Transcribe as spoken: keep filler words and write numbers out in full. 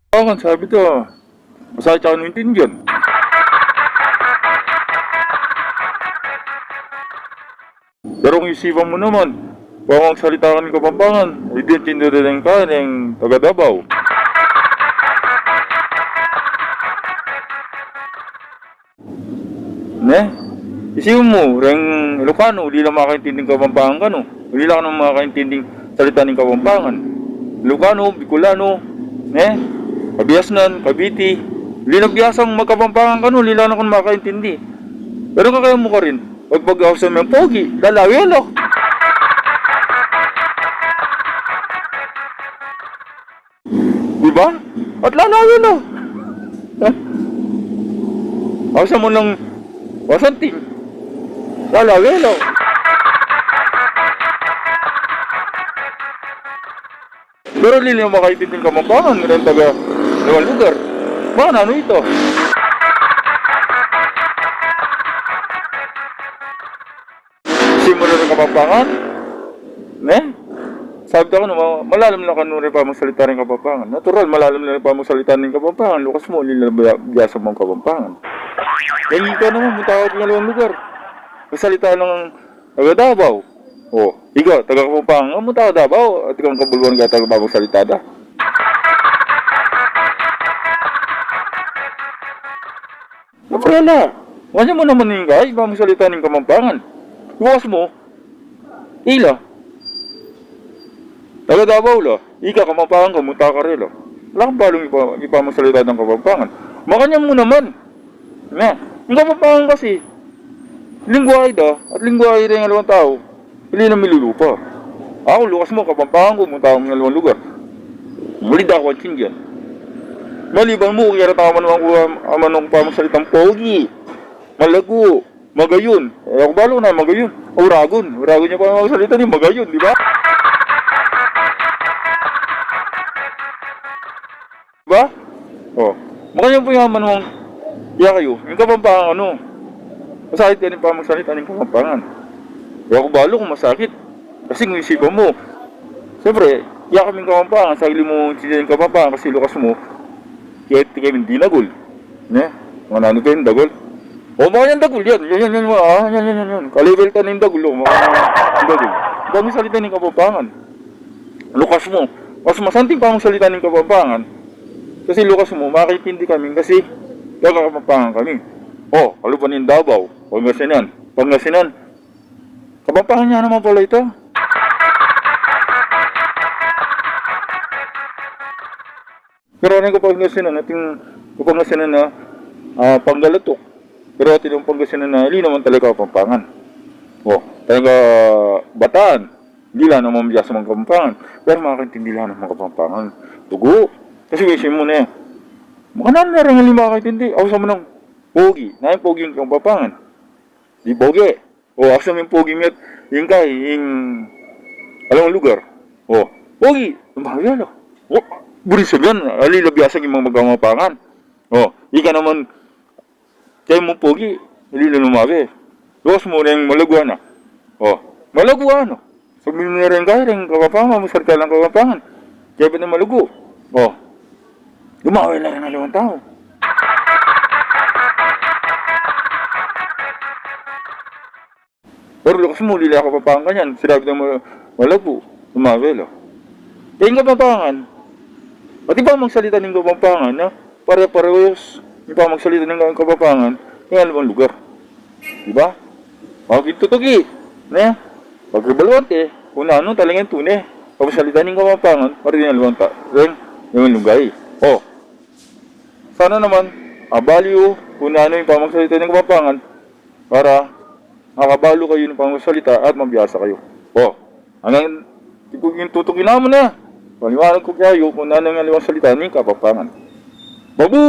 Akin, sabi ta, masakit sa kanu intindian. Pero kung isipan mu naman, pamagsalita ka ning Kapampangan, e di intindian reng kaya reng taga Davao. Ne? Isipan mu, reng Ilocano, uli la makaintinding Kapampangan kanu. Uli la kanu makaintinding salita ning Kapampangan. Ilocano, Bicolano, ne? Kabiasnan, Cavite. Uli la biasang magkapampangan kanu, uli la kanu makaintindi. Pero kakaya mu karin, pag pag-ausan meng pogi, lalawe la. Di ba? At lalawe la. Ausan mu nang wasanting, lalawe la. Pero uli la makaintinding Kapampangan reng taga luwang lugar. Ba, nanu ita? Simula reng Kapampangan, ne? Sabi ta kanu, ma-, malalam la kanu reng pamagsalita reng Kapampangan. Natural, malalam la reng pamagsalita ning Kapampangan. Lukas mu, uli la bia-, biasa mung Kapampangan. Kaya ika naman, munta ka king luwang lugar, magsalita nang taga Davao. O, ika, taga Kapampangan ka, munta ka Davao, atin kang kabuluan kaya taga pamagsalita da. Gabriela, makanyan mu naman ing kaya pamagsalita ning Kapampangan. Lukas mu, ila, taga Davao la, ika Kapampangan ka, munta ka rela. Ala kang balung ipa-, ipamagsalita dang Kapampangan. Makanyan mu naman. Ne, ing Kapampangan kasi, lingwahe da, at lingwahe reng aliwang tau, uli la milulupa. Aku, lukas mu, Kapampangan ku, munta ku king aliwang lugar, muli da ku aintindian. Maliban mu, kaya reta amanung ku, am-, amanung ku pamagsalitang pogi, malagu, magayun. E, aku balu ku na magayun. Uragun. Uragun ya pamagsalita ning magayun, di ba? Ba? O. Makanyan pu ya amanung, ya kayu, ing Kapampangan kanu, masakit ya ing pamagsalita ning Kapampangan. E aku balu kung masakit. Kasi kung isipan mu, siyempre, ya kaming Kapampangan, sagli mu intindian ing Kapampangan kasi lukas mu, keti kaming dinagul. Ne? Mananu pa ing dagul? O, makanyan dagul yan. Yan, yan, yan, ah, yan, yan, yan, yan. Ka-level ta na ing dagul, o, makanyan dagul. Pamagsalita ning Kapampangan. Lukas mu, mas masanting pamagsalita ning Kapampangan. Kasi lukas mu, makaintindi kami kasi taga Kapampangan kami. O, kalupa ning Davao, Pangasinan. Pangasinan, Kapampangan ya naman pala ita. Pero atin Kapangasinan, atin Kapangasinan na, ah, panggalatuk. Pero atin Kapangasinan na, uli naman talaga Kapampangan. O, talaga Bataan. Uli la naman biasa magkapampangan. Pero makaintindi la naman magkapampangan. Tugu. Kasi wisi mu ne. Makananu ne reng ali makaintindi? Ausan mu nang pogi. Nanu ing pogi king Kapampangan? Di pogi. O, ausan mu ing pogi met, ing kay, ing aliwang lugar. O, pogi. Lumawe la. O, buri sabian, ali la biasa king magkapampangan. O, ika naman, kaya mu pogi, uli la lumawe. Lukas mu reng malaguan na. O, malaguan na. Sabi mu reng kaya reng Kapampangan, magsalita lang Kapampangan. Kaya ba na malagu? O, lumawe la reng aliwang tau. Pero lukas mu, uli la Kapampangan kanyan. Sinabi nang ma-, malagu, lumawe la. Kaya ing Kapampangan, pati pamagsalita ning Kapampangan, na pare-parehos ing pamagsalita ning Kapampangan king aliwang lugar. Di ba? Pag ing tutuki, ne? Pag ribaluan te, kung nanu talaga ing tune pamagsalita ning Kapampangan para king aliwang ta-, king aliwang lugar. O, sana naman, abalu yu kung nanu ing pamagsalita ning Kapampangan para makabalu kayu ning pamagsalita at mabiasa kayu. O, anggang ing tutuki namu ne, paliwanag ku kayu kung nanu ing aliwang salita ning Kapampangan. Babu!